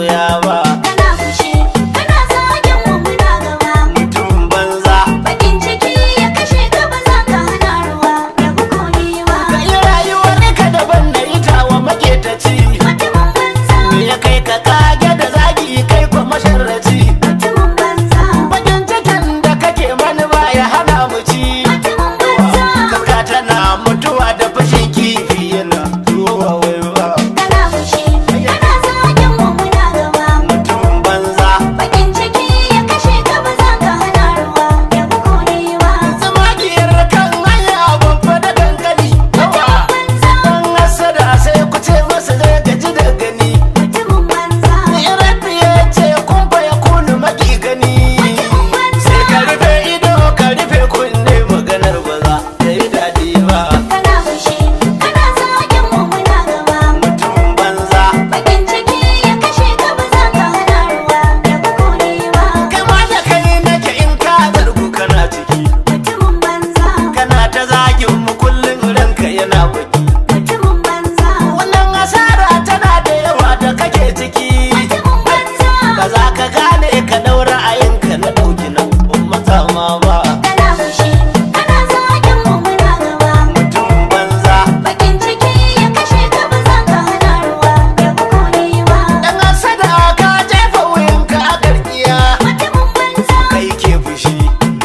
masoya ba. Kana fushi, kana zagin mu muna gaba. Mutum banza. Bakin ciki ya kashe ka ba za ka hana ruwa da bukonewa. Ka yi rayuwar ka daban da ita wa maketaci. Mutumin banza, Me ya kai ka kage da zagi kai kwa masharraci? Mutumin banza, Bakin cikin da kake mani ba ya hana mu ci. Mutumin banza. Kaska tana mutuwa da fashin kifi yana zuwa waiwa. Kana fushi, kana zagin mu muna gaba. Mutum banza. Bakin ciki ya kashe ka ba za ka hana ruwa da bukonewa. Tsamagiyar kan hanya babba da kankani. Yawa. Banza, Dan hasada sai ku ce masa zai gaji da gani. Mutumin banza, Rabbi ya ce kun fa ya kunu maki gani. Sai ka rufe ido ka rufe kunne, maganar ba za ta yi daɗi ba. Kana fushi, kana zagin mu muna gaba. Mutum banza. Bakin ciki ya kashe ka ba za ka hana ruwa da bukonewa. Kai ma da kai nake in ka zargu kana ciki. Mutumin banza, Kana ta zagin mu kullum ranka yana baki. Mutumin banza, Wannan asara tana da yawa da kake ciki. Mutumin banza. Ba za ka gane ka daura ayinka na ɗauki na mata ma ba. Kana fushi, kana zagin mu muna gaba. Mutum banza. Bakin ciki ya kashe ka ba za ka hana ruwa da bukonewa. Dan asada ka jefa wuyanka a garkiya. Mutumin banza, Kai ke fushi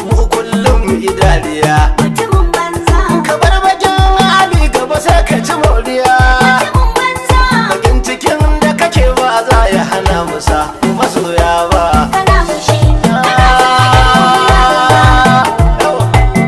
mu kullum mu yi dariya. Mutumin banza, Ka bar bakin hali gaba sai ka ci moriya. Mutumin banza. Bakin cikin da kake ba za ya hana musa masoya ba. Kana fushi, kana zagin mu muna gaba.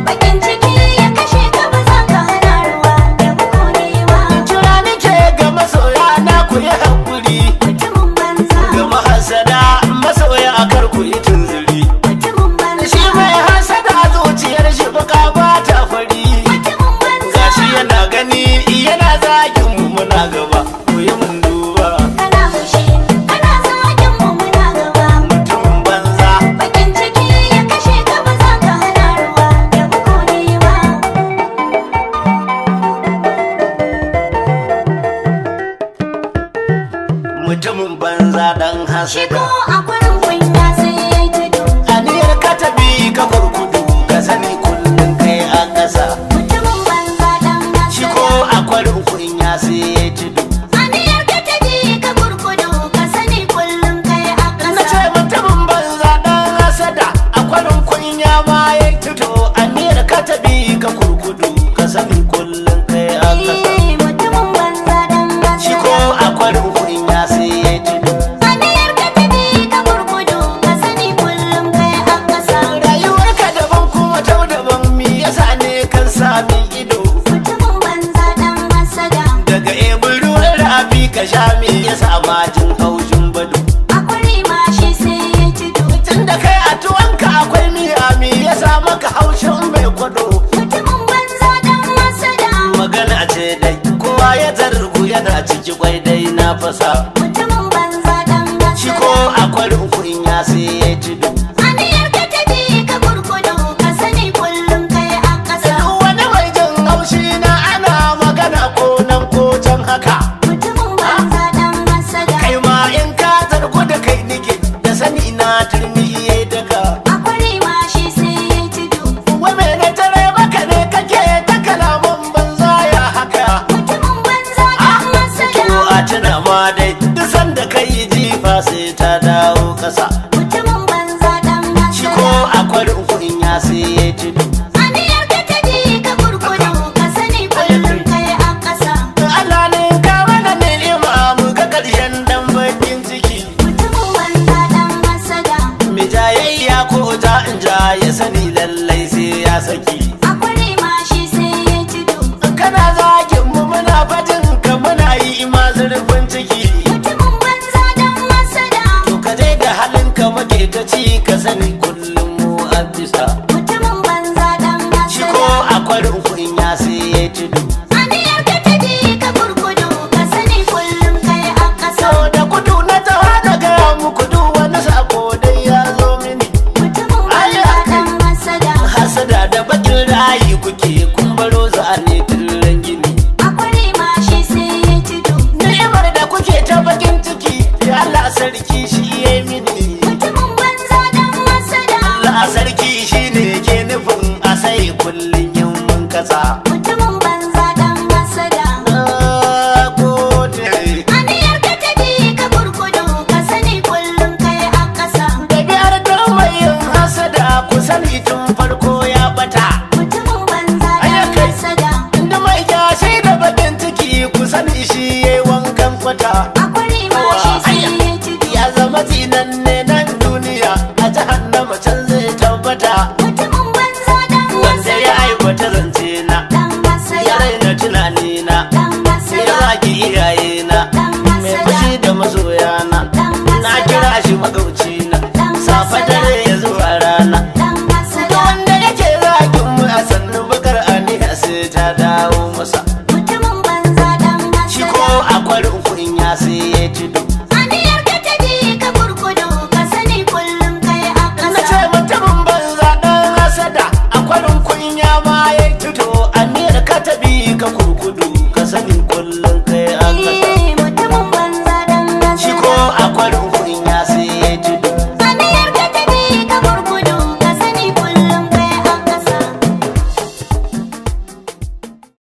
Bakin ciki ya kashe ka ba za ka hana ruwa da bukonewa. Kira nake ga masoya na ku yi hakuri. Mutumin banza, Ga mahasada masoya kar ku yi tunzuri. Mutumin banza, Shi mai hasada zuciyar shi baka ba ta fari. Mutumin banza. Gashi yana gani yana zagin mu muna gaba ku yi mun duba. Kana fushi, kana zagin mu muna gaba. Mutum banza. Bakin ciki ya kashe ka ba za ka hana ruwa da bukonewa. Mutumin banza dan Shi ko hasada. a gurin kunya sai ya yi tudu. Aniyar ka tabi ka kurkudu ka sani kullum kai a ƙasa. Mutumin banza dan Shi ko hasada. a kwarin kunya sai ya tudu. Aniyar ka ta ji ka kurkudu ka sani kullum kai a Na ce ƙasa. mutumin banza dan hasada a kwarin kunya ma ya tudu. Aniyar ka tabi ka kurkudu ka sani kullum kai a ƙasa. Eh, mutumin banza dan Shi ko hasada. a kwarin kunya sai ya tudu. Aniyar ka ta ji ka kurkudu ka sani kullum kai a ƙasa. Rayuwarka daban kuma tau daban, mi yasa ne kan sami ido? Mutumin banza dan hasada. Daga ebin ruwan rafi ka sha, mi yasa majin haushin bado? A kwari ma shi sai ya tudu. Tun da kai a tuwanka akwai miya, mi yasa maka haushin mai kwado? Mutumin banza dan hasada. Magana ce dai kowa ya zargu yana ciki kwai dai na fasa. Mutumin banza dan Shi ko hasada. a kwarin kunya sai ya tudu. Aniyar ka ta ji ka kurkudu ka sani kullum kai a ƙasa. Duk wani mai jin haushi na ana magana ko nan ko can haka. Mutumin banza dan hasada. Kai ma in ka zargu da kai nike da sani na turmi ya daga. A kwari ma shi sai ya tudu. Wai mai na tare maka ne kake ta kalaman banza ya haka? Mutumin banza dan hasada. To a tuna ma dai duk sanda kai jifa sai ta dawo kasa. Mutumin banza dan Shi ko hasada. a kwarin kunya sai ya tudu. Aniyar ka ta ji ka kurkudu ka sani kullum kai a ƙasa. Allah ne ka mana ni'ima mu ga karshen dan bakin ciki. Mutumin banza dan hasada. Mi jayayya ko ja in ja ya sani lallai sai ya saki. A kwari ma shi sai ya tudu. Kana zagin mu muna fajin ka muna yi ma zurfin ciki. Mutumin banza dan hasada. To ka je da halin ka muke ta ci ka sani kullum mu an bisa. Mutumin banza dan Shi ko hasada. a kwarin kunya sai ya tudu. Aniyar ka ta ji ka kurkudu ka sani kullum kai a ƙasa. So da kudu na tawa da gaya muku duk wani sako dai ya zo mini. Mutumin banza dan hasada. Hasada da bakin rayi kuke kun baro zane tullen gini. A kwari ma shi sai ya tudu. Ni'imar da kuke ta bakin ciki ya Allah sarki. sarki shi ya yi mini. Mutumin banza dan hasada. Allah sarki shi ne ke nufin a sai kullum yin mun kasa. Mutumin banza dan hasada. Na gode. Aniyar ka ta bi ka gurgudu, ka sani kullum kai a ƙasa. Ɗabi'ar da mai yin hasada ku sani tun farko ya bata. Mutumin banza dan Ayyakai. hasada. Inda mai kyashi da bakin ciki ku sani shi ya yi wankan kwata. Akwai ma shi sai ya tudu. Ya zama tsinanne nan duniya, a jahannama can zai tabbata.